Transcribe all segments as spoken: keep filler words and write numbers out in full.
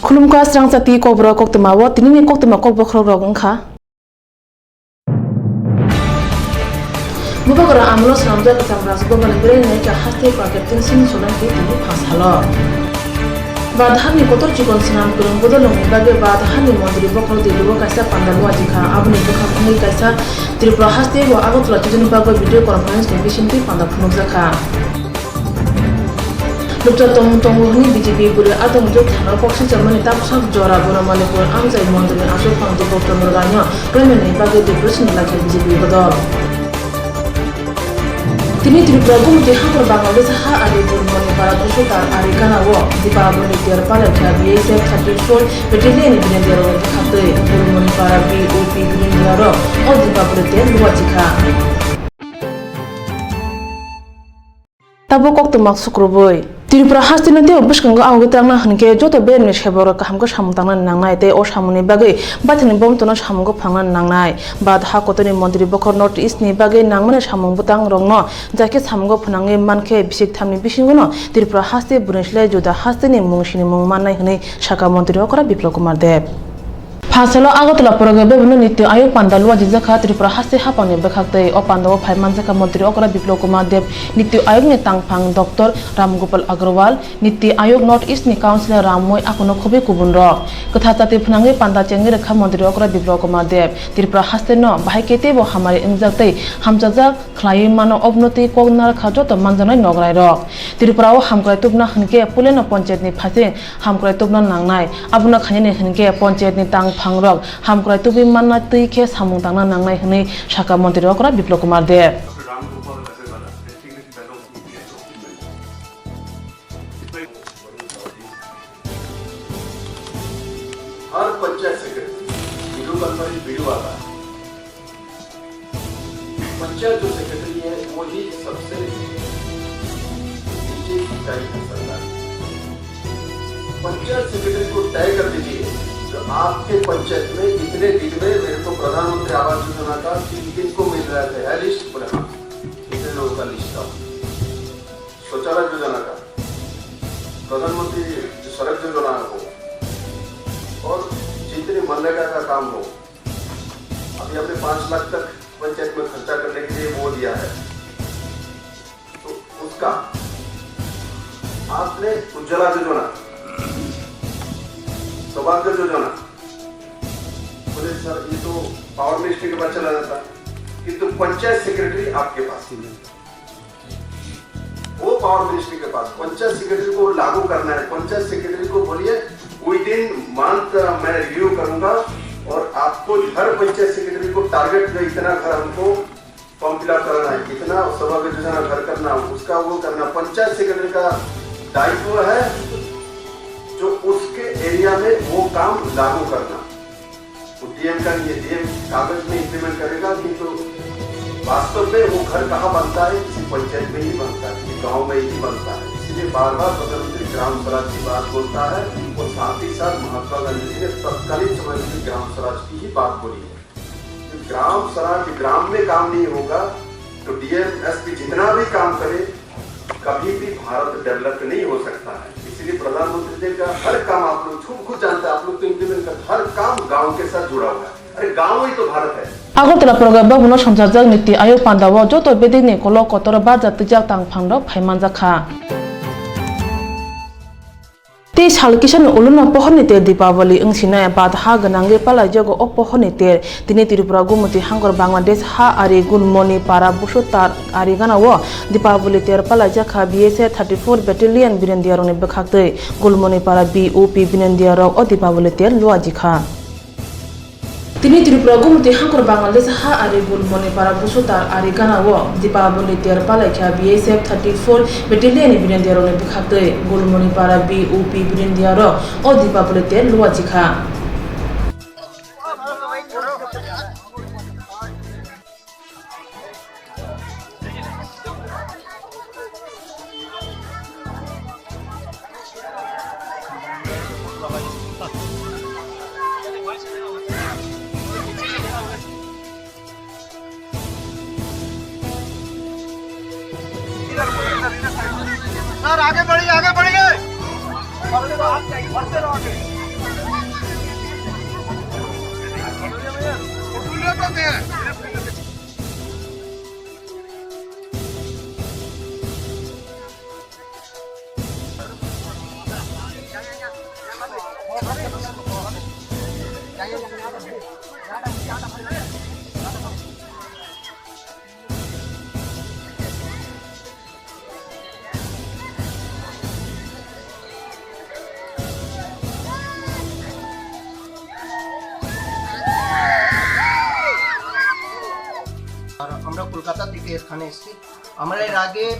Khulumkha srang chati kokborok koktwma o tinini koktwma kokbokhorok rok wngkha. Bubagra amolo swnamjak Chamraj Gopal Bwrwi naikha haste packet tinsing Solanki tini pha salo. Badharni kotor chikon swnam kwrwng bodolongni bagwi Badharni montri bokhorok Delhi o kaisa panda luajikha. Aboni bwkhak wngwi kaisa Tripura haste o Agartala chujuni bagwi video conference ni bisingtwi panda phunukjakha. Lukcha tongmung tongo hwnwi B J P bwrwi atong jwk thano koksi chormani tapsak jora bono Manipur amchai mondolni aswk phang Deepak Chandra Raino roimani bagwi depression ni lakha B J P bodol. Tini Tripura Gumti hakor Bangladesh ha ari Gulmoni para Busutar ari gana o Deepavali ter palai kha B S F thirty four Battalion ni Birendra rok ni bwkhaktwi Gulmoni para B O P Birendra rok o Deepavali ter luachikha. Tabuk koktwma sukrubwi. Tripura hasteni tei bwskango awgwi tangna hwnkhe joto beremni sebok kaham khe samung tangnani nangnai tei o samungni bagwi baithangni bomtwno samungo phangnani nangnai. Bad ha kotorni montri bokhor North East ni bagwi nangmani samung bwtang rokno jaikhe samungo phwnangwi mankhe bisik thamni bisingono Tripura haste bwrwi slai juda hasteni mung sinimung mannai hwnwi sakha montri okra Biplab Kumar Deb. Phasalo Agartala porogo bebeno Niti Ayog panda luajijakha Tripura haste haphangni bwkhaktwi. O pandao phai manjakha montri okra Biplab Kumar Deb, Niti Ayogni tangphang Doctor Ram Gopal Agarwal, Niti Ayog North East ni Councillor Ram Moy akono khobwi kubunrok. Kwthar chati phwnangwi panda chengwi rwkha montri okra Biplab Kumar Deb. Tripura hasteno bahai khe teibo hamari wngjak tei hamchajak khlaiwi mano, obonotwi kok narwkha joto manjaknai nograirok. Tripura o hamkrai tubna hwnkhe puilano ponchayat ni phaising hamkrai tubna nangnai. Abono khainani hwnkhe ponchayat ni tangphangrok hamkrai tubwi manna twi khe samung tangna nangnai hwnwi sakha montri okra Biplab Kumar Deb. हर panchayat secretary video conference video आता है। पंचायत जो सेक्रेटरी है, वही सबसे नीचे इकाई का सरदार है। पंचायत सेक्रेटरी को तय कर दीजिए, जो आपके पंचायत में इतने दिन में मेरे को प्रधानमंत्री आवास योजना का किन किन को मिल रहा है, है लिस्ट? बोले, हाँ, इतने लोगों का लिस्ट लाओ। शौचालय योजना का, प्रधानमंत्री जो सड़क योजना हो, और जितने मनरेगा का काम हो, अभी हमने पाँच लाख तक पंचायत में खर्चा करने के लिए वो दिया है। तो उसका आपने उज्ज्वला योजना, सौभाग्य योजना, बोले, "सर, ये तो पावर मिनिस्ट्री के पास चला जाता, किंतु पंचायत सेक्रेटरी आपके पास।" वो पावर मिनिस्ट्री के पास, पंचायत सेक्रेटरी को लागू करना है। पंचायत सेक्रेटरी को बोलिए, "Within month मैं रिव्यू करूंगा और आपको हर पंचायत सेक्रेटरी को टारगेट जो इतना घर हमको फॉर्म फिलअप कराना है, इतना सौभाग्य योजना घर करना, उसका वो करना।" पंचायत सेक्रेटरी का दायित्व है जो उसके एरिया में वो काम लागू करना। वो डीएम का नहीं है, डीएम कागज में इम्प्लीमेंट करेगा, किंतु वास्तव में वो घर कहाँ बनता है? किसी पंचायत में ही बनता है, किसी गांव में ही बनता है। इसीलिए बार-बार प्रधानमंत्री ग्राम स्वराज की बात बोलता है, वो साथ ही साथ महात्मा गांधी जी ने तत्कालीन समय में ग्राम स्वराज की ही बात बोली है। ग्राम स्वराज ग्राम में काम नहीं होगा, तो डीएम, एसपी जितना भी काम करे, कभी भी भारत डेवलप नहीं हो सकता है। इसीलिए प्रधानमंत्री जी का हर काम आप लोग खुद, खुद जानते हैं, आप लोग तो इम्प्लीमेंट कर, हर काम गांव के साथ जुड़ा हुआ है। अरे, गांव ही तो भारत है। Agartala porogo bebeno songchajak Niti Ayog pandao joto bedekni kolok kotor barjak twijak tangphangrok phai manjakha. Tei sal kisani ulono pohorni ter Deepavali wngsinai bad ha gwnangwi palaijago o pohorni ter. Tini Tripura Gumti hangkor Bangladesh ha ari Gulmoni para Busutar ari gana o Deepavali ter palaijakha B S F thirty four Battalion Birendiarokni bwkhaktwi. Gulmoni para B O P Birendiarok o Deepavali ter luajikha. Tini Tripura Gumti hangkor Bangladesh ha ari Gulmoni para Busutar ari gana o Deepavali ter palaikha B S F thirty four Battalion ni Birendiarokni bwkhaktwi. Gulmoni para B O P Birendiarok o Deepavali ter luachikha. Sir, आगे बढ़िए, आगे बढ़िए। बढ़ते रहो, बढ़ते रहो आगे। আর আমরা কলকাতা থেকে এখানে এসেছি। আমরা এর আগে, আহ,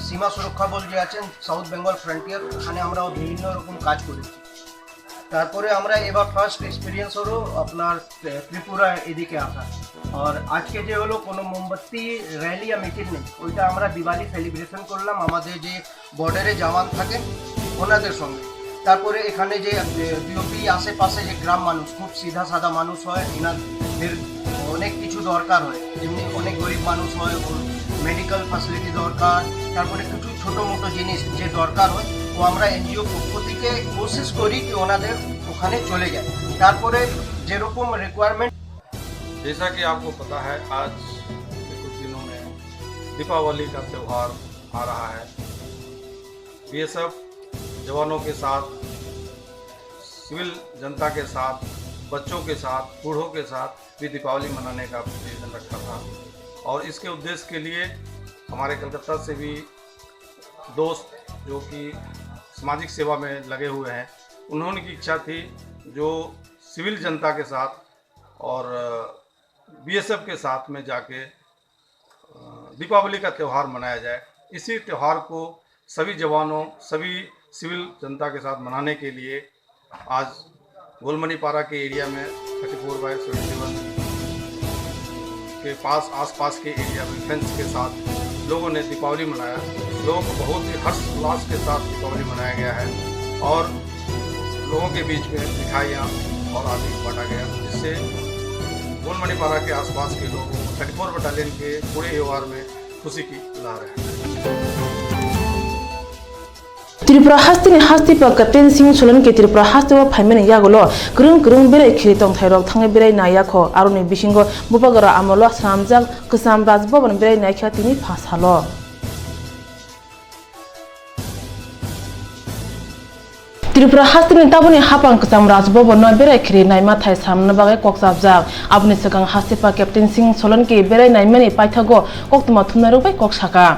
সীমা সুরক্ষা বল যে আছেন, সাউথ বেঙ্গল ফ্রন্টিয়ার, ওখানে আমরা বিভিন্ন রকম কাজ করেছি। তারপরে আমরা এবার ফার্স্ট এক্সপিরিয়েন্স হলো আপনার, আহ, ত্রিপুরা এদিকে আসা। আর আজকে যে হলো, কোনো মোমবাতি র‍্যালি বা মিছিল নেই, ওইটা আমরা দিওয়ালি সেলিব্রেশন করলাম আমাদের যে বর্ডারে জওয়ান থাকেন ওনাদের সঙ্গে। তারপরে এখানে যে, আহ, বিওপি আশেপাশে যে গ্রাম মানুষ, খুব সিধা সাদা মানুষ হয়, এনাদের অনেক কিছু দরকার হয়, যেমনি অনেক গরিব মানুষ হয়, ওর মেডিকেল ফ্যাসিলিটি দরকার, তারপরে কিছু ছোটো মোটো জিনিস যে দরকার হয়, ও আমরা এনজিও পক্ষ থেকে কোশিশ করি কি ওনাদের ওখানে চলে যায়। তারপরে যেরকম রিকোয়ারমেন্ট। जैसा कि आपको पता है, आज से कुछ दिनों में दीपावली का त्यौहार आ रहा है। बीएसएफ जवानों के साथ, सिविल जनता के साथ, बच्चों के साथ, बूढ़ों के साथ भी दीपावली मनाने का विजन रखा था। और इसके उद्देश्य के लिए हमारे कलकत्ता से भी दोस्त, जो कि सामाजिक सेवा में लगे हुए हैं, उन्होंने की इच्छा थी जो सिविल जनता के साथ और बीएसएफ के साथ में जाके, अ, दीपावली का त्यौहार मनाया जाए। इसी त्यौहार को सभी जवानों, सभी सिविल जनता के साथ मनाने के लिए आज गोलमणि पारा के एरिया में thirty four by seventy one के पास, आसपास के एरिया में फ्रेंड्स के साथ लोगों ने दीपावली मनाया। लोगों को बहुत ही हर्ष उल्लास के साथ दीपावली मनाया गया है और लोगों के बीच में मिठाइयाँ और आदि बांटा गया, जिससे गोलमणि पारा के आसपास के लोगों, थर्टी फ़ोर बटालियन के पूरे एओआर में खुशी की लहर है। Tripura hasteni hastipa Captain Singh Solanki Tripura hasteo phaimani yagulo kwrwng kwrwng berai khiri tongthairok thangwi berai naiyakho. Aroni bisingo Bubagra amolo swnamjak Kwcham Raj Bhavan berai naikha tini pha salo. Tripura hasteni tabukni haphang Kwcham Raj Bhavan no berai khiri naima thai samna bagwi kok chapjak. Aboni swkang hastipa Captain Singh Solanki berai naimani paithago koktwma thumnairok bai kok saka.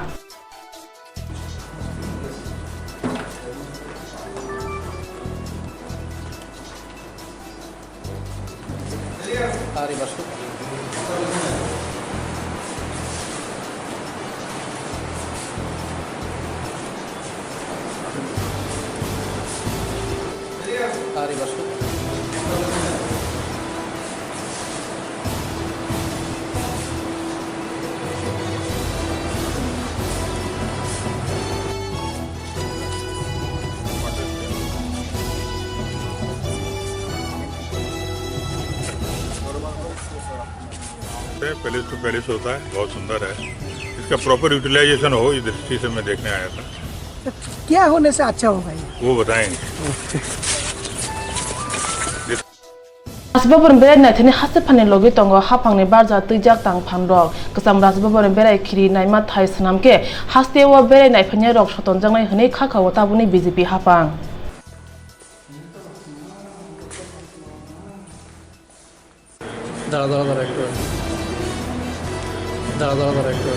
Palace तो पैलेस होता है, बहुत सुंदर है। इसका proper utilisation हो, इस दृष्टि से मैं देखने आया था। तो क्या होने से अच्छा होगा ये? वो बताएंगे। Raj Bhavan berai naithani haste phani logi tongo haphangni barja twijak tang phanrok. Kwcham Raj Bhavan berai khiri naima thai swnam khe hasteo berai naiphanyarok sotonjaknai hwnwi kha kha o tabukni B J P haphang. দাঁড়া, দাঁড়া, দাঁড়া একটু। দাঁড়া, দাঁড়া, দাঁড়া একটু।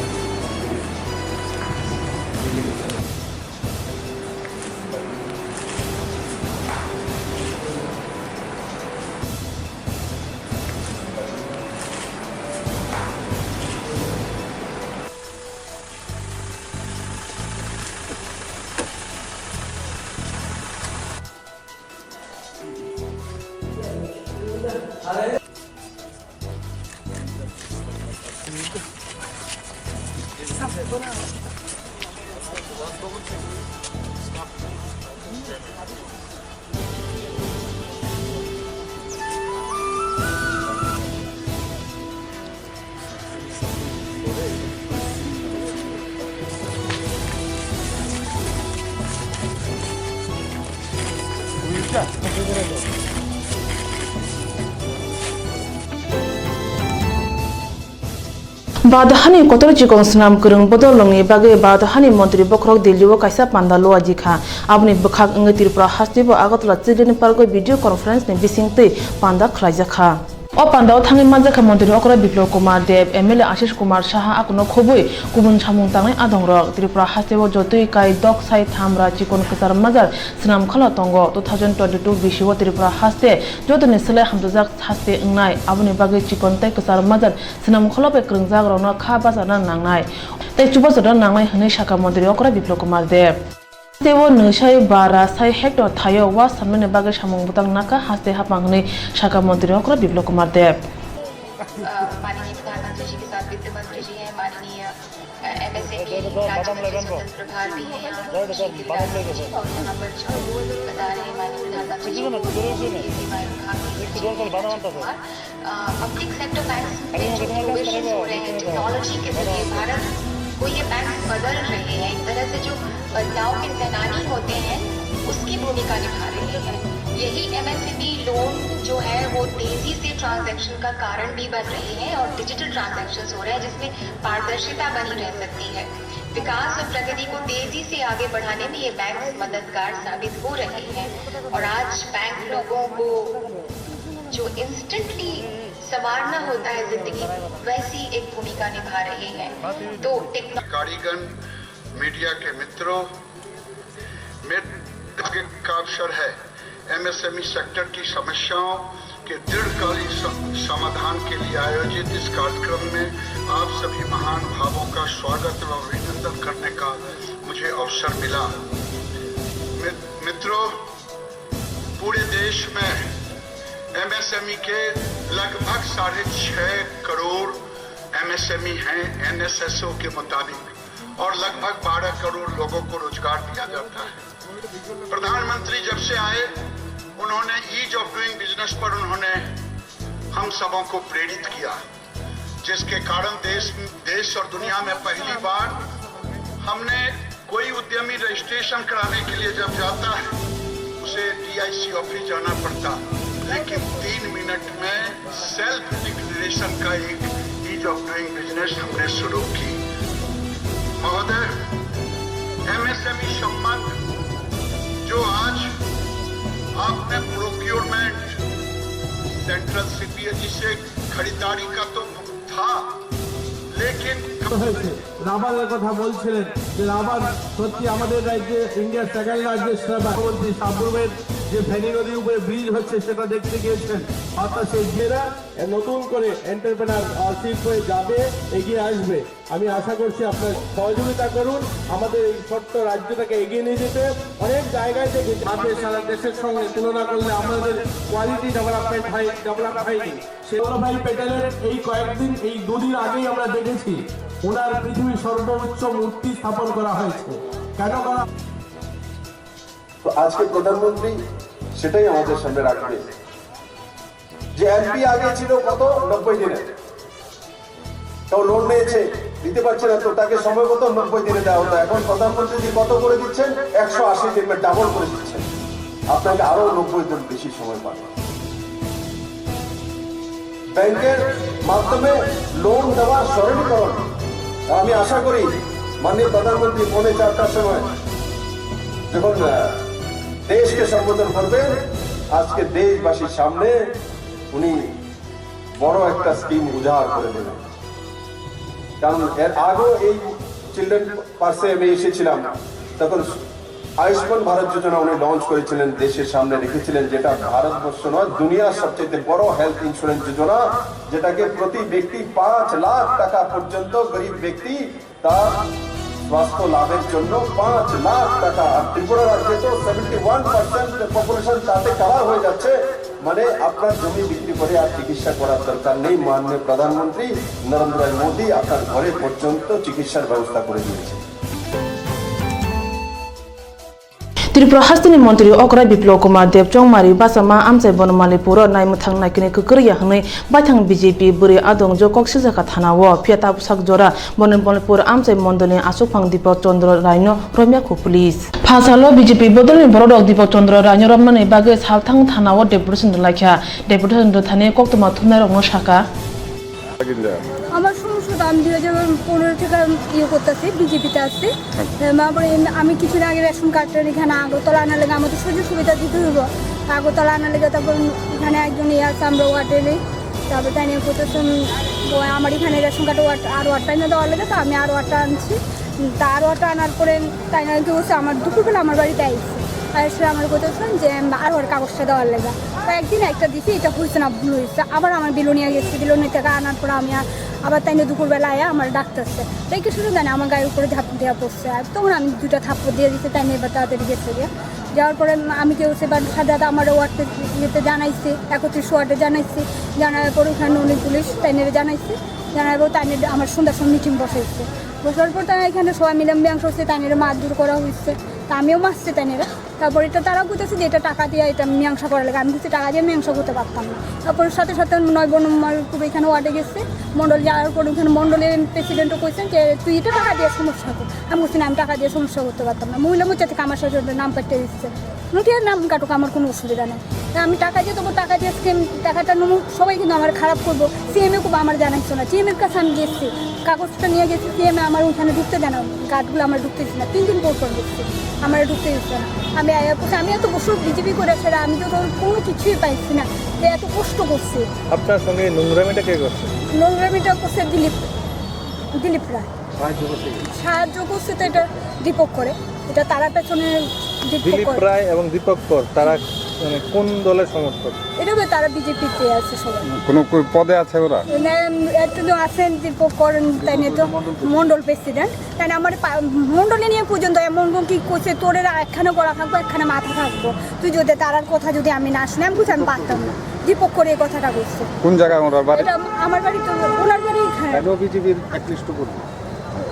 Bad hani kotor chikon swnam kwrwng bodol rwngni bagwi bad hani montri bokhorok Delhi o kaisa panda luaji kha. Aboni bwkhak wngwi Tripura hasteo Agartala Children Park o video conference ni bisingtwi panda khwlaijak kha. O pandao thangwi manjakha Montri Okra Biplab Kumar Deb, M L A Ashish Kumar Saha, akono khobwi kubun samung tangnai adongrok. Tripura hasteo jotoi kai dok sai thamra chikon kwchar majal swnam khwla tongo. Two thousand twenty-two bisio Tripura haste jotoni slai hamjajak haste wngnai, aboni bagwi chikon tei kwchar majal swnam khwla bai kwrwngjakrokno kha bachana nangnai tei chubachu nangnai hwnwi sakha Montri Okra Biplab Kumar Deb. Tei o nwsai bara sai hectare thaio wa sanmani bagwi samung bwtang nakha haste haphang hwnwi sakha Montri Okra Biplab Kumar Deb. अ, माननीय प्रधानमंत्री जी के साथ वित्त मंत्री जी हैं, माननीय, अ, एमएसएमई राज्य मंत्री स्वतंत्र प्रभार भी हैं यहाँ, श्री गिरिराज सिंह जी, और यहाँ पर जो बता रहे हैं माननीय प्रधानमंत्री जी, ये सेवाएं विभाग के सचिव हैं राजीव कुमार। अ, पब्लिक सेक्टर बैंक्स में जो इनोवेशंस हो रहे हैं, टेक्नोलॉजी के जरिए भारत को ये बैंक बदल रहे हैं। एक तरह से जो बदलाव के सेनानी होते हैं, उसकी भूमिका निभा रहे हैं। यही एमएसएमई लोन जो है, वो तेजी से ट्रांजैक्शन का कारण भी बन रही है और डिजिटल ट्रांजैक्शंस हो रहे हैं, जिसमें पारदर्शिता बनी रह सकती है। विकास और प्रगति को तेजी से आगे बढ़ाने में ये बैंक मददगार साबित हो रहे हैं और आज बैंक लोगों को जो इंस्टेंटली संवारना होता है जिंदगी, वैसी एक भूमिका निभा रहे हैं। तो टेक्नो- अधिकारीगण, मीडिया के मित्रों, मेरा का अवसर है एमएसएमई सेक्टर की समस्याओं के दीर्घकालीन स-, समाधान के लिए आयोजित इस कार्यक्रम में आप सभी महान भावों का स्वागत एवं अभिनंदन करने का मुझे अवसर मिला। मि-, मित्रों, पूरे देश में एमएसएमई के लगभग साढ़े छह करोड़ एमएसएमई हैं एनएसएसओ के मुताबिक, और लगभग बारह करोड़ लोगों को रोजगार दिया जाता है। प्रधानमंत्री जब से आए, उन्होंने ईज ऑफ डूइंग बिजनेस पर उन्होंने हम सबों को प्रेरित किया, जिसके कारण देश, देश और दुनिया में पहली बार हमने कोई उद्यमी रजिस्ट्रेशन कराने के लिए जब जाता है, उसे डीआईसी ऑफिस जाना पड़ता, लेकिन तीन मिनट में सेल्फ डिक्लेरेशन का एक ईज ऑफ डूइंग बिजनेस हमने शुरू की। महोदय, एमएसएमई सम्मान जो आज आपने प्रोक्योरमेंट सेंट्रल सीपीएजी से खरीदारी का तो था, लेकिन হয়েছে। রাবারের কথা বলছিলেন যে রাবার সত্যি আমাদের রাজ্যে ইন্ডিয়ার সেকেন্ড লার্জেস্ট রাবার। মন্ত্রী সাবরুমের যে ফেনী নদীর উপরে ব্রিজ হচ্ছে সেটা দেখতে গিয়েছেন, অর্থাৎ সেই জেলা নতুন করে এন্টারপ্রেনারশিপ হয়ে যাবে, এগিয়ে আসবে। আমি আশা করছি আপনারা সহযোগিতা করুন আমাদের এই ছোট্ট রাজ্যটাকে এগিয়ে নিয়ে যেতে। অনেক জায়গায় দেখেছি, আমাদের সারা দেশের সঙ্গে তুলনা করলে আমাদের কোয়ালিটি ডেভেলপমেন্ট হয়, ডেভেলপ হয়নি। সে বল্লভভাই প্যাটেলের এই কয়েকদিন, এই দুদিন আগেই আমরা দেখেছি ওনার পৃথিবীর সর্বোচ্চ মূর্তি স্থাপন করা হয়েছে। কেন করা? তো আজকে প্রধানমন্ত্রী সেটাই আমাদের সামনে রাখবে যে এমপি আগে ছিল কত, নব্বই দিনে। কেউ লোন নিয়েছে, দিতে পারছে না, তো তাকে সময় মতো নব্বই দিনে দেওয়া হতো। এখন প্রধানমন্ত্রী যে কত করে দিচ্ছেন, একশো আশি দিনে ডাবল করে দিচ্ছেন। আপনাকে আরো নব্বই দিন বেশি সময় পান। ব্যাংকের মাধ্যমে লোন দেওয়ার সরলীকরণ। আর আমি আশা করি মাননীয় প্রধানমন্ত্রী পৌনে চারটার সময় যখন, আহ, দেশকে সম্বোধন করবেন, আজকে দেশবাসীর সামনে উনি বড় একটা স্কিম উজাড় করে দেবেন। কারণ এর আগেও এই চিলড্রেন পার্সে আমি এসেছিলাম, তখন আয়ুষ্মান ভারত যোজনা উনি লঞ্চ করেছিলেন, দেশের সামনে রেখেছিলেন, যেটা ভারতবর্ষ নয়, দুনিয়ার সবচেয়ে বড় হেলথ ইন্স্যুরেন্স যোজনা, যেটাকে প্রতি ব্যক্তি পাঁচ লাখ টাকা পর্যন্ত গরিব ব্যক্তি তার স্বাস্থ্য লাভের জন্য পাঁচ লাখ টাকা। আর ত্রিপুরা রাজ্যে তো সেভেন্টি ওয়ান পার্সেন্ট পপুলেশন তাতে কভার হয়ে যাচ্ছে। মানে আপনার জমি বিক্রি করে আর চিকিৎসা করার দরকার নেই। মাননীয় প্রধানমন্ত্রী নরেন্দ্র মোদী আপনার ঘরে পর্যন্ত চিকিৎসার ব্যবস্থা করে দিয়েছে। Tripura hasteni montri okra Biplab Kumar Deb chongmari bachama amchai Bonomalipuro naimwthang naikini kwkwrwi ya hwnwi baithang B J P bwrwi adong jo kok sijakha thana-o, phiya tabuksak jora Bonomalipur amchai mondolni achukphang Dipak Chandra Raino romya khu police. Phasalo B J P bodolni bororok Dipak Chandra Raino romnani bagwi salthang thana-o deputation rwlaikha. Deputation rwthani koktwma thumnairokno sakha. আমার সংসদে আমি দুই হাজার পনেরো থেকে ইয়ে করতেছি, বিজেপিতে আছি। আচ্ছা। এম, তারপরে এম, আমি কিছুদিন আগে রেশন কার্ডটা এখানে আগরতলা আনার লেগে আমাদের সুযোগ সুবিধা দিতে হইব। আগরতলা আনার লেগে তারপর এখানে একজন ইয়ে আছে, আমরা ওয়ার্ডে নেই। তারপর তাই নিয়ে করতেছেন, ও আমার এখানে রেশন কার্ড ওয়ার্ড, আর ওয়ার্ডটা এনে দেওয়ার লেগে তো আমি আর ওয়ার্ডটা আনছি। তা আর ওয়ার্ডটা আনার পরে তাই না কি হচ্ছে, আমার দুপুরবেলা আমার বাড়িতে আইছে। আর এসে আমার করতেছেন যে, উম, আর ওর কাগজটা দেওয়ার লেগে। তো একদিন একটা দিছি, এটা হয়েছে না, ভুল হয়েছে। আবার আমার বিলোনিয়া গেছি, বিলোনিয়া থেকে আনার পর আমি আ-, আবার তাই নিয়ে দুপুরবেলা আয়া আমার ডাকতেছে। তাই কি শুধু জানে আমার গায়ের উপরে ঝাঁপ দেওয়া পড়ছে। আর তখন আমি দুটা থাপ্পড় দিয়ে দিতে, তাই নিয়ে এবার তাড়াতাড়ি গেছে গিয়ে। যাওয়ার পরে আমি কেউ সেবার সাথে সাথে আমার ওয়ার্ডে ইয়েতে জানাইছে, একত্রিশ ওয়ার্ডে জানাইছে। জানার পর ওখানে উনি পুলিশ তাই নিয়ে জানাইছে। জানার পর তাই নিয়ে আমার সন্ধ্যার সময় মিটিং বসাইছে। বসার পর তারা এখানে সবাই মিলে মীমাংসা হচ্ছে, তাই নিয়ে মারধর করা হয়েছে। তা আমিও মারছে তাই নিয়ে। তারপর এটা তারা বুঝেছে যে এটা টাকা দিয়ে এটা মীমাংসা করা লাগে। আমি কিছু টাকা দিয়ে মীমাংসা করতে পারতাম না। তারপর সাথে সাথে নয় নম্বর খুব এখানে ওয়ার্ডে গেছে, মণ্ডল যাওয়ার পর ওখানে মণ্ডলের প্রেসিডেন্টও কইছেন যে, "তুই এটা টাকা দিয়ে সমস্যা কর।" আমি বলছি, "না, আমি টাকা দিয়ে সমস্যা করতে পারতাম না।" মহিলা মোর্চা থেকে আমার সাথে নাম কাটতে দিচ্ছে। মুখে নাম কাটুক, আমার কোনো অসুবিধা নেই। তা আমি টাকা দিয়ে দেবো, টাকা দিয়ে স্কিম, টাকাটা নেবো, সবাই কিন্তু আমার খারাপ করবো। সিএমএ খুব আমার জানাইছো না, সিএমএর কাছে আমি গেছি, কাগজটা নিয়ে গেছি, সিএমএ আমার ওইখানে ঢুকতে দেয় না, গার্ডগুলো আমার ঢুকতে দিচ্ছে না, তিন দিন পর পর গেছি, আমার ঢুকতে দিচ্ছে না। আমি আয়া করছি, আমি এত বছর বিজেপি করে আসলে আমি তো ধর কোনো কিছুই পাইছি না, যে এত কষ্ট করছি। আপনার সঙ্গে এই নোংরামিটা কে করছে? নোংরামিটা করছে দিলীপ, দিলীপ রায়। সাহায্য করছে কে? সাহায্য করছে তো এটা দীপক করে, এটা তারা পেছনে দীপক দিলীপ করে। রায় এবং দীপক কর, তারা মানে কোন দলের সমর্থক? এটা তো তারা বিজেপিতে আছে সবাই। কোনো কই পদে আছে ওরা? না, একটু তো আছেন দীপক করেন, তাই নিয়ে তো মণ্ডল প্রেসিডেন্ট। তাই না, আমার পা-, মণ্ডলে নিয়ে পর্যন্ত এমন কি করছে, "তোর এরা একখানে গলা থাকবো, একখানে মাথা থাকবো, তুই যদি তারার কথা যদি আমি না শুনি, আমি বুঝি আমি পারতাম না।" দীপক করে এই কথাটা বলছে। কোন জায়গায় ওনার বাড়ি? এটা আমার বাড়ি তো, ওনার বাড়ি এখানে। কেন বিজেপির আকৃষ্ট করবে?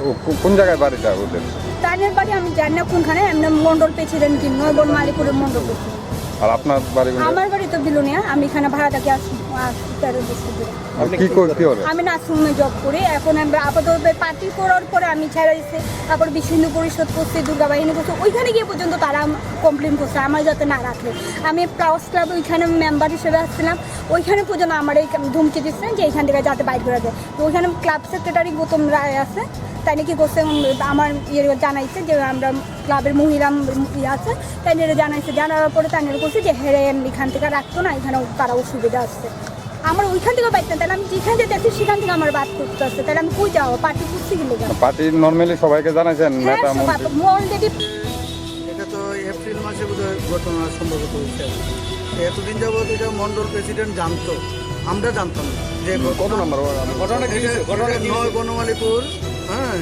ও, কো-, কোন জায়গায় বাড়িটা ওদের? তাদের বাড়ি আমি জানি না কোনখানে, এমনি মণ্ডল প্রেসিডেন্ট কি, নয় বন মালিপুরের মণ্ডল প্রেসিডেন্ট। আর আপনার বাড়ি কোন জায়গায়? আমার বাড়ি তো বিলোনিয়া, আমি এখানে ভাড়া থাকি আস-, আস-, তেরো বছর ধরে। আর আপনি কি কি কর-, করেন? কি করেন? আমি নার্সিং হোমে জব করি। এখন আমি আপাতত পার্টি করার পরে আমি ছেড়ে দিচ্ছি। তারপর বিশ্ব হিন্দু পরিষদ করছি, দুর্গা বাহিনী করছি, ওইখানে গিয়ে পর্যন্ত তারা কমপ্লেন করছে আমার যাতে না রাখে। আমি প্লাউস ক্লাব ওইখানে মেম্বার হিসেবে আসছিলাম, ওইখানে পর্যন্ত আমার এই ধমকি দিচ্ছে যে এখান থেকে যাতে বাইর করা যায়। তো ওইখানে ক্লাব সেক্রেটারি গৌতম রায় আছে, তাই নাকি করছে, উম, আমার ইয়ে জানাইছে যে আমরা ক্লাবের মহিলা, উম, ইয়ে আছে, তাই নিয়ে জানাইছে, জানার পরে তাই নিয়ে করছে যে হেরে এখান থেকে রাখতো না, এখানে তারা অসুবিধা আছে। আমার ওইখান থেকে বাইতে, তাহলে আমি যেখান থেকে যাচ্ছি সেখান থেকে আমার বাদ করতে হচ্ছে, তাহলে আমি কই যাবো? পার্টি করছি কি লেগে? পার্টি নরমালি সবাইকে জানাইছেন, হ্যাঁ, নেতা সব মন্ত্রী? আপ-, already এটা তো এপ্রিল মাসে বোধহয় ঘটনা সম্ভবত হয়েছে। এতদিন যাবত এটা মন্ডল প্রেসিডেন্ট জানতো, আমরা জানতাম না যে হুম, কত ঘটনা, নাম্বার ওয়ার্ড? ঘটনা কি এটা, হয়েছে? ঘটনা এটা কি হয়েছে? নয় বনমালীপুর, হ্যাঁ,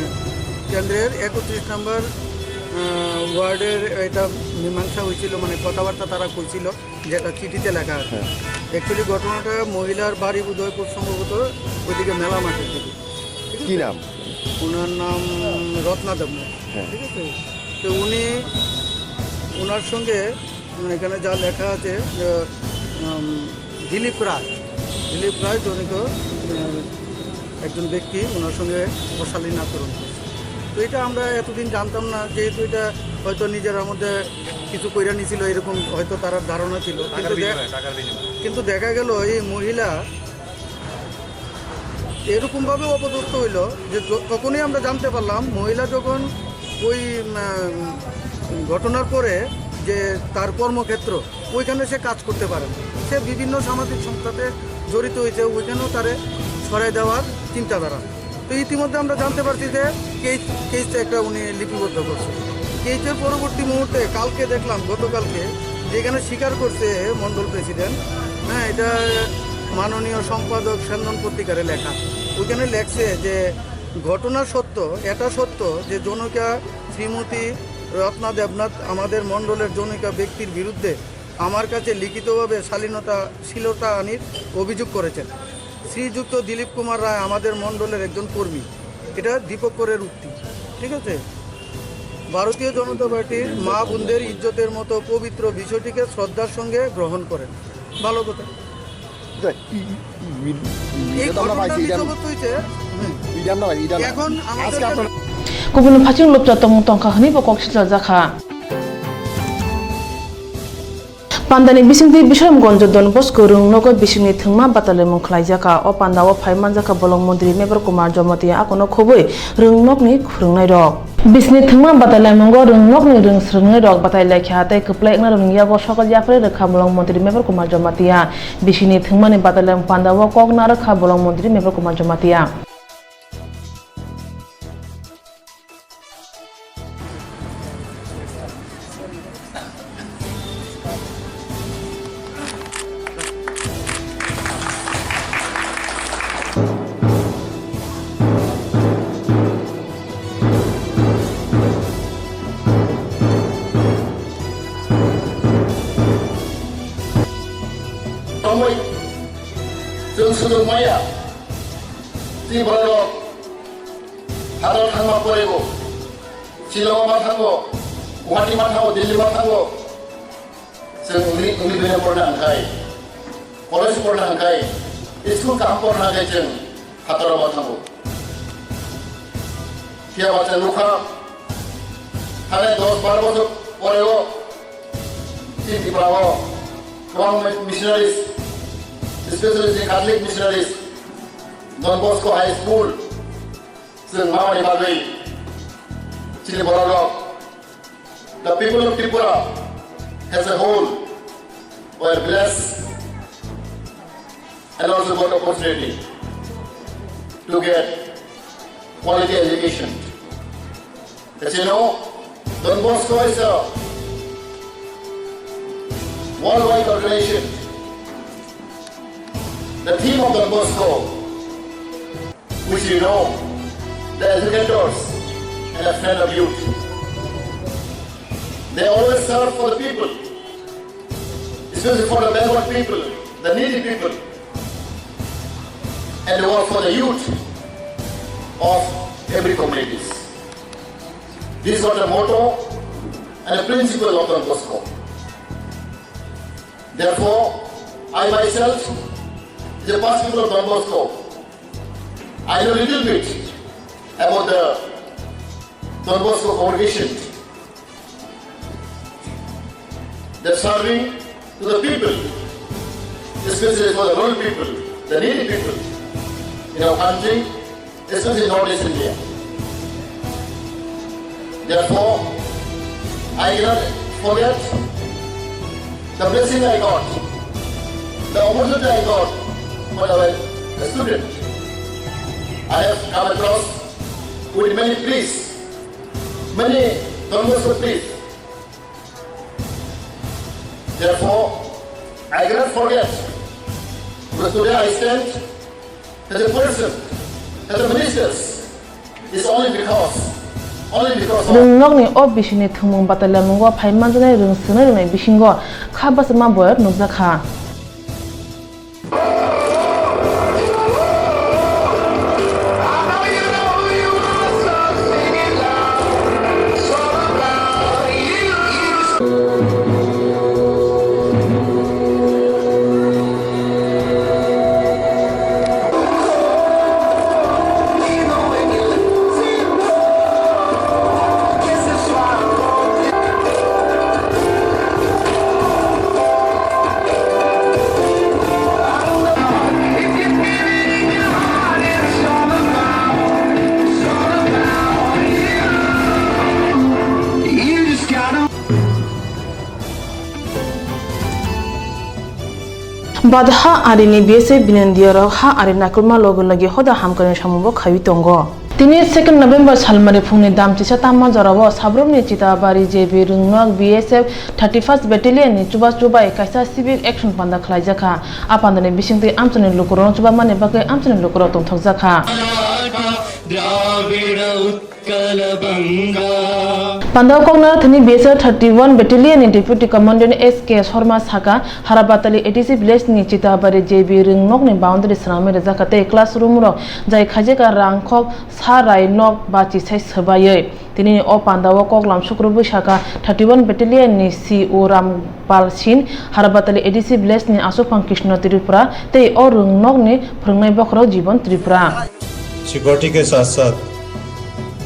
কেন্দ্রের একত্রিশ নম্বর, আহ, ওয়ার্ডের এটা মীমাংসা হয়েছিল, মানে কথাবার্তা তারা কইছিল। যেটা চিঠিতে লেখা আছে। হ্যাঁ। Actually ঘটনাটা মহিলার বাড়ি বোধহয় খুব সম্ভবত ওইদিকে মেলা মাঠের দিকে। ঠিক কি আছে? নাম? ওনার নাম রত্না দেবনাথ। হ্যাঁ। ঠিক আছে? তো উনি, ওনার সঙ্গে, উম, এখানে যা লেখা আছে, যে, উম, দিলীপ রায়, দিলীপ রায় জনিত, উম, একজন ব্যক্তি ওনার সঙ্গে অশালীন আচরণ করছে। তো এটা আমরা এতদিন জানতাম না, যেহেতু এটা হয়তো নিজের মধ্যে কিছু কইরা নিছিল, এরকম হয়তো তার ধারণা ছিল। টাকার কিন্তু দে-, বিনিময়ে, টাকার বিনিময়ে। কিন্তু দেখা গেল এই মহিলা এরকমভাবে অপদস্থ হইল যে য-, তখনই আমরা জানতে পারলাম মহিলা যখন ওই, উম, আহ, ঘটনার পরে যে তার কর্মক্ষেত্র, ওইখানে সে কাজ করতে পারে না। সে বিভিন্ন সামাজিক সংস্থাতে জড়িত হয়েছে, ওইখানেও তারে সরাই দেওয়ার চিন্তাধারা। তো ইতিমধ্যে আমরা জানতে পারছি যে কেস, কেসটা একটা উনি লিপিবদ্ধ করছে। কেসের পরবর্তী মুহূর্তে কালকে দেখলাম, গতকালকে, যেখানে স্বীকার করছে মণ্ডল প্রেসিডেন্ট, হ্যাঁ, এটা মাননীয় সম্পাদক সেন্দন পত্রিকারে লেখা। ওইখানে লেখছে যে ঘটনা সত্য, এটা সত্য যে জনৈকা শ্রীমতী রত্না দেবনাথ আমাদের মণ্ডলের জনৈকা ব্যক্তির বিরুদ্ধে আমার কাছে লিখিতভাবে শালীনতা, শ্লীলতাহানির অভিযোগ করেছেন। শ্রীযুক্ত দিলীপ কুমার রায় আমাদের মণ্ডলের একজন কর্মী। এটা দীপক করের উক্তি, ঠিক আছে? ভারতীয় জনতা পার্টির মা বোনদের ইজ্জতের মতো পবিত্র বিষয়টিকে শ্রদ্ধার সঙ্গে গ্রহণ করেন। ভালো কথা। এটা ই-, ই-, ই-, মি-, এই এটা তো আমরা ঘটনা পাইছি, এটা, জগৎ হইতে, হুম। এটা আমরা পাইছি, এটা না। এখন আমাদের আজকে আপনারা Kubun phaising lobjak tongmung tongkha hwnwi bo kok sichajakha. Pandani bisingtwi Bisramganj Don Bosco rwngnogo bisingni thwngma batalemung khlaijakha. O pandao phai manjakha Bolong Montri Mevar Kumar Jamatia, akono khobwi rwngnokni khwrwngnairok. Bisingni thwngma batalemungo rwngnokni rwng swrwngnairok batai laikha tei kwplai wngnairokni yago sokol yapharwi rwkha Bolong Montri Mevar Kumar Jamatia. Bisingni thwngmani batalemung pandao kok narwkha Bolong Montri Mevar Kumar Jamatia. Tongwi chwng swdwk maya, tei borok Hajar thangma porego, Shillong ma thango, Guwahati ma thango, Delhi ma thango, chwng uni, uni bini porna hwnkhai, college porna hwnkhai, school kaham porna hwnkhai chwng hataro ma thango. Phiya ba chwng nukha, thanai dos bar bosor poreo, chini Tripura o kwbang missionaries, especially the Catholic missionaries, Don Bosco High School, chwng mamani bagwi chini bororok, the people of Tripura as a whole, were blessed and also got opportunity to get quality education. As you know, Don Bosco is a worldwide organization. The theme of Don Bosco, which you know, the educators and a friend of youth. They always serve for the people, especially for the backward people, the needy people, and they work for the youth of every communities. This was the motto and a principle of Don Bosco. Therefore, I myself, the past people of Don Bosco, I know little bit about the Don Bosco congregation. They're serving to the people, especially for the rural people, the needy people in our country, especially Northeast India. Therefore, I cannot forget the blessing I got, the opportunity I got when I was a student. I have come across with many priests, many Don Bosco priests. Therefore, I cannot forget, because today I stand as a person, as a minister, is only because, only because of Rwngnokni o bisingni thwngmung batailamungo phai manjaknai rwng swrwngnai rwngnai bisingo kha bachama boyar nukjakha. Bad ha arini B S F binandiya rok ha ari naikolma logi logi hoda hamkrai ni samung bo khaiwi tongo. Tini second November salmari phungni dam chisa tamma jorao Sabrumni Chitabari J B Rwngnok B S F thirty first Battalion ni chubachu bai kaisa civic action panda khlaijakha. A pandani bisingtwi amchaini lukurokno chubamani bagwi amchaini lukurok tongthokjakha. Pandao kokna thani B S F thirty one Battalion ni Deputy Commandant S K Sharma saka, Harabatali A D C village ni Chitabari J B Rwngnok ni boundary swnamwi rwjakha tei classroom rok jai khaijak rangkhok sa rai nok bachi sai swbaiwi. Tini o pandao koklam sukrubwi saka thirty one Battalion ni C O Rampal Singh, Harabatali A D C village ni Asopang Krishna Tripura tei o rwngnok ni phwrwngnai bokhorok Jibon Tripura. Security के साथ साथ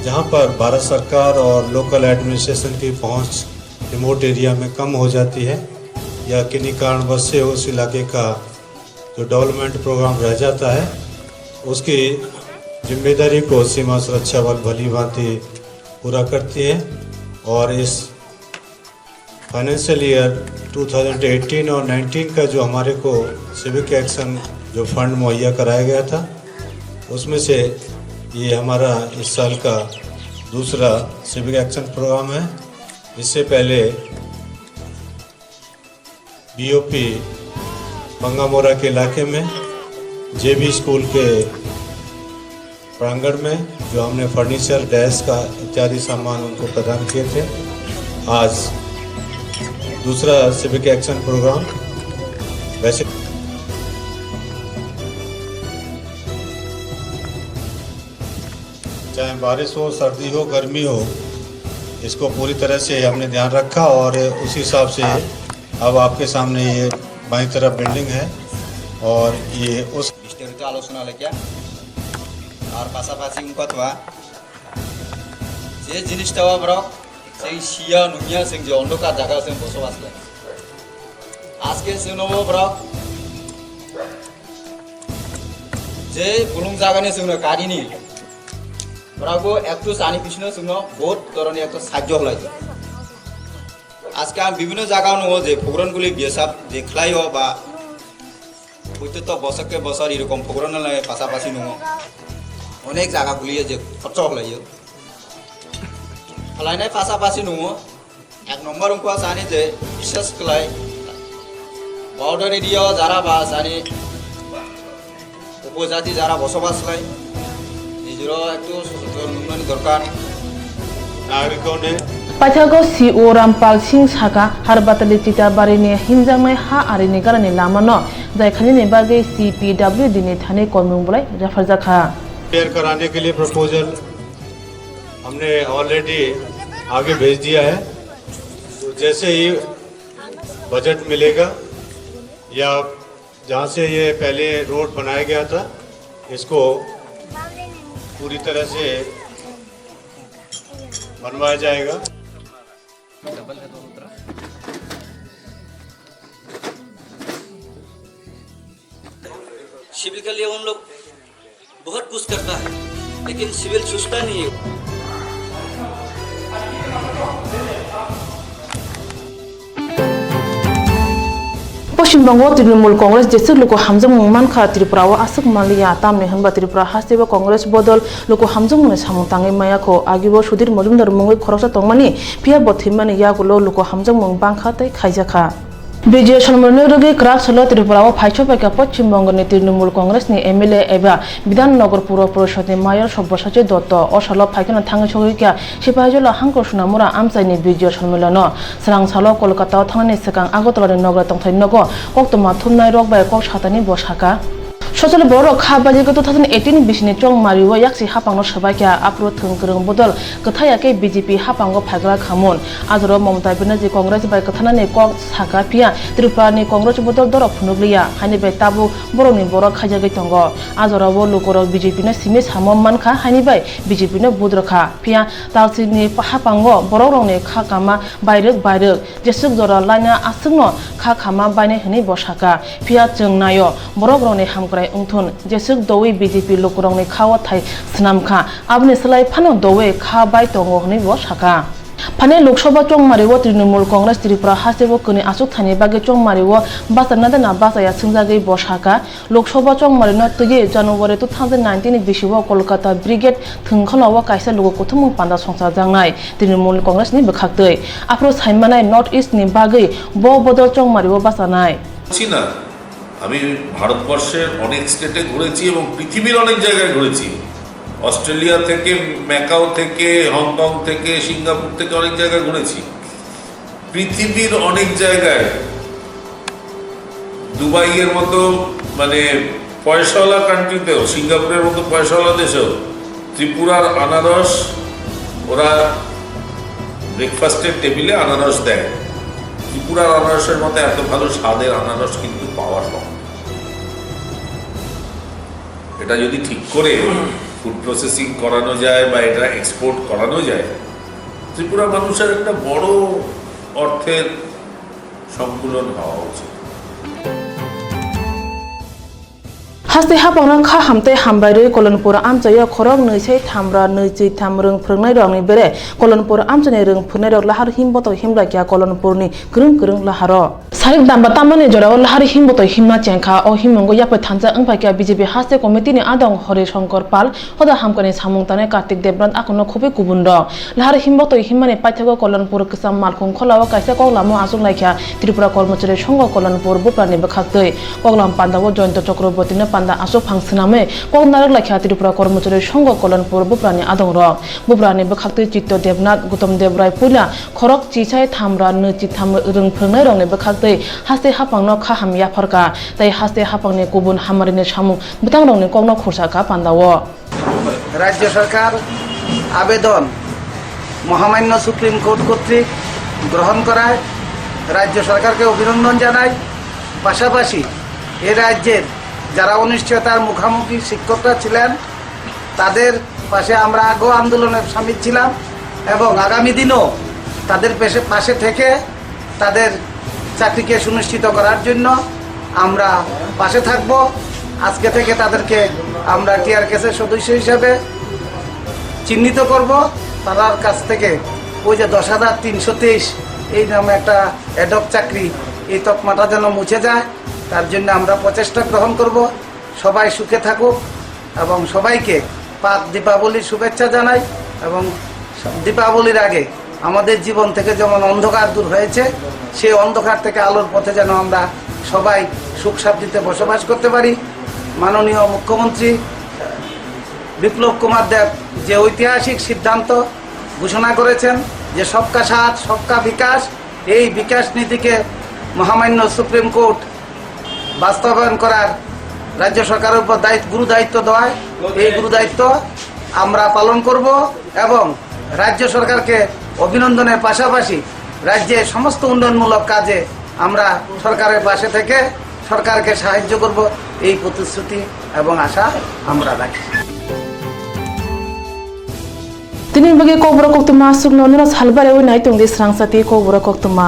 जहां पर भारत सरकार और local administration की पहुंच remote area में कम हो जाती है, या किन्हीं कारणवश से उस इलाके का जो डेवलपमेंट प्रोग्राम रह जाता है, उसकी जिम्मेदारी को सीमा सुरक्षा बल भली भांति पूरा करती है। और इस financial year two thousand eighteen और नाइनटीन का जो हमारे को सिविक एक्शन जो फंड मुहैया कराया गया था, उसमें से ये हमारा इस साल का दूसरा सिविक एक्शन प्रोग्राम है। इससे पहले बीओपी पंगामोरा के इलाके में जेबी स्कूल के प्रांगण में जो हमने फर्नीचर, डेस्क का इत्यादि सामान उनको प्रदान किए थे, आज दूसरा सिविक एक्शन प्रोग्राम। वैसे चाहे बारिश हो, सर्दी हो, गर्मी हो, इसको पूरी तरह से हमने ध्यान रखा और उस हिसाब से अब आपके सामने ये बाईं तरफ बिल्डिंग है और ये उस বিস্তারিত আলোচনা লেখা। আর পাশাপাশি কথা যে জিনিসটা আমরা সেই শিয়া নুনিয়া সিং যে অন্ধকার জায়গা আছে বসবাস করে। আজকে শুনবো আমরা যে বুলুং জায়গা নিয়ে শুনবো কাহিনী। আমরা একটু জানি পিছনে শুনবো বহুত ধরনের একটা সাহায্য হলাই। আজকে আমি বিভিন্ন জায়গা অনুভব যে প্রোগ্রামগুলি বিয়ে সাহেব যে খেলাইও বা প্রত্যেক বছরকে বছর এরকম প্রোগ্রাম লাগে পাশাপাশি নুঙো অনেক জায়গাগুলি যে খরচ হলাইও হলাইনায় পাশাপাশি নুঙো এক নম্বর উনকো সানি যে বিশেষ খেলাই বর্ডার এরিয়া যারা বা সানি উপজাতি যারা বসবাস করে নিজেরও একটু সচেতন উন্নয়ন দরকার। নাগরিকগণে Paithago C O Rampal Singh saka, Harbatali Chitabari ni hinjaknai ha arini garani lama no jaikhanini bagwi C P W D ni thani koimung bolai repharjakha. Share कराने के लिए प्रपोजल हमने ऑलरेडी आगे भेज दिया है। तो जैसे ही बजट मिलेगा या जहाँ से ये पहले रोड बनाया गया था, इसको पूरी तरह से बनवाया जाएगा। सिविल के लिए उन लोग बहुत कुछ करता है, लेकिन सिविल सुस्ता नहीं है। Poschim Bongo Trinamool Congress jeswk luku hamjakmung mankha Tripura o aswk manliya, tamni hwnba Tripura hasteo Congress bodol luku hamjakmungni samung tangwi maya kho. Agibo Sudhir Majumdar mungwi khoroksa tongmani, phiya bo thwimani yagulo luku hamjakmung bangkha tei khaijakha. Bijoy Sonmiloni rwgwi kwrak salo Tripura o phaichokpaikha Poschim Bongo ni Trinamool Congress ni M L A eba Bidhan Nagar Puro Porishod ni Mayor Sabyasachi Dotto. O salo phaikheno thangwi sogwikha Sipahijola Hangkor Sonamura amchaini Bijoy Sonmilono. Swrang salo Kolkata o thangnani swkang Agartala ni Nagra tongthai nogo koktwma thumnai rok bai kok satani bo saka. Sosoli borok rok kha baijagwi two thousand eighteen bisini chongmari o yaksi hapang no swbaikha, aphuru thwng kwrwng bodol kwthai ya khe B J P hapang o phaigra khamun. Ajoro Mamata Banerjee Congress bai kwthanani kok saka phiya Tripura ni Congress bodol dorok phunukliya, haini bai tabuk borokni borok khaijagwi tongo. Ajora o lukurok B J P no simi samo mankha, haini bai B J P no vote rwkha. Phiya Talsik ni hapango borok rokni kha kama bairwk bairwk jeswk jora laina aswkno kha kama bainai hwnwi bo saka. Phiya chwng naio borok rokni hamkrai wngthun, jeswk dowi B J P lukurokni kha o thai swnamkha, aboni slai phano dowi kha bai tongo hwnwi bo saka. Phani Lok Sabha chongmari o Trinamool Congress Tripura hasteo kwnwi achuk thaini bagwi chongmari o bachana dena bachaya swngjagwi bo saka. Lok Sabha chongmari no twiwi January two thousand nineteen ni bisio Kolkata Brigade thwngkholo o kaisa luku kuthumung panda songchajaknai Trinamool Congress ni bwkhaktwi. Aphuru saimanai North East ni bagwi bo bodol chongmari o bachanai. বলছি না, আমি ভারতবর্ষের অনেক স্টেটে ঘুরেছি এবং পৃথিবীর অনেক জায়গায় ঘুরেছি। অস্ট্রেলিয়া থেকে, ম্যাকাও থেকে, হংকং থেকে, সিঙ্গাপুর থেকে অনেক জায়গায় ঘুরেছি। পৃথিবীর অনেক জায়গায়, দুবাইয়ের মতো, মানে, পয়সাওয়ালা কান্ট্রিতেও, সিঙ্গাপুরের মতো পয়সাওয়ালা দেশেও ত্রিপুরার আনারস ওরা ব্রেকফাস্টের টেবিলে আনারস দেয়। ত্রিপুরার আনারসের মতো এত ভালো স্বাদের আনারস কিন্তু পাওয়া শক্ত। এটা যদি ঠিক করে ফুড প্রসেসিং করানো যায় বা এটা এক্সপোর্ট করানো যায়, ত্রিপুরা মানুষের একটা বড় অর্থের সংকুলন হওয়া উচিত। Haste hapangno kha hamtei hambai rwi Kolonpur amchaio khorok nwi sai tham ra nwi chwi tham rwng phwrwngnairokni bere Kolonpur amchaini rwng phwrwngnairok lahar him botoi himlai kha Kolonpurni kwrwng kwrwng laharo. Sarik damba tamani jorao lahar him botoi himna chengkha. O himmungo yaphai thansa wngphaikha B J P haste committee ni adong Hori Shankar Pal, hoda hamkani samung tangnai Kartik Debnath, akono khobwi kubunrok. Lahar him botoi himmani paithago Kolonpur kwcham malkhung kholao kaisa kok lama achuknaikha Tripura Kormochari Songho Kolonpur buprani bwkhaktwi. Koklam pandao Jayanta Chakrabortino panda achukphang swnamwi kok narwklaikha Tripura Kormochari Songho Kolonpur buprani adongrok. Buprani bwkhaktwi Chitto Debnath, Gautam Debrai puila khorok chisai tham ra nwi chitham rwng phwrwngnairokni bwkhaktwi haste hapangno kha ham yapharkha tei haste hapangni kubun hamarini samung bwtangrokni kokno khursakha pandao. রাজ্য সরকার আবেদন মহামান্য supreme court কর্তৃক গ্রহণ করায় রাজ্য সরকারকে অভিনন্দন জানাই। পাশাপাশি এ রাজ্যের যারা অনিশ্চয়তার মুখোমুখি শিক্ষকরা ছিলেন, তাদের পাশে আমরা আগেও আন্দোলনে সামিল ছিলাম এবং আগামী দিনও তাদের পেশে-, পাশে থেকে তাদের চাকরিকে সুনিশ্চিত করার জন্য আমরা পাশে থাকব। আজকে থেকে তাদেরকে আমরা টিআরকেএস এর সদস্য হিসাবে চিহ্নিত করব। তাদের কাছ থেকে ওই যে দশ হাজার তিনশো তেইশ এই নামে একটা অ্যাডহক চাকরি, এই তকমাটা যেন মুছে যায়, তার জন্য আমরা প্রচেষ্টা গ্রহণ করব। সবাই সুখে থাকুক এবং সবাইকে পাক দীপাবলির শুভেচ্ছা জানাই এবং দীপাবলির আগে আমাদের জীবন থেকে যেমন অন্ধকার দূর হয়েছে, সেই অন্ধকার থেকে আলোর পথে যেন আমরা সবাই সুখ শান্তিতে বসবাস করতে পারি। মাননীয় মুখ্যমন্ত্রী বিপ্লব কুমার দেব যে ঐতিহাসিক সিদ্ধান্ত ঘোষণা করেছেন, যে সবকা সাথ সবকা বিকাশ, এই বিকাশ নীতিকে মহামান্য সুপ্রিম কোর্ট বাস্তবায়ন করার রাজ্য সরকারের উপর দায়িত্ব, গুরু দায়িত্ব দেওয়ায় এই গুরু দায়িত্ব আমরা পালন করব এবং রাজ্য সরকারকে অভিনন্দনের পাশাপাশি রাজ্যে সমস্ত উন্নয়নমূলক কাজে আমরা সরকারের পাশে থেকে সরকারকে সাহায্য করব, এই প্রতিশ্রুতি এবং আশা আমরা রাখি। Tini bagwi kokborok koktwma aswkno norok salbari wi nai tongdi srangsa tei kokborok koktwma.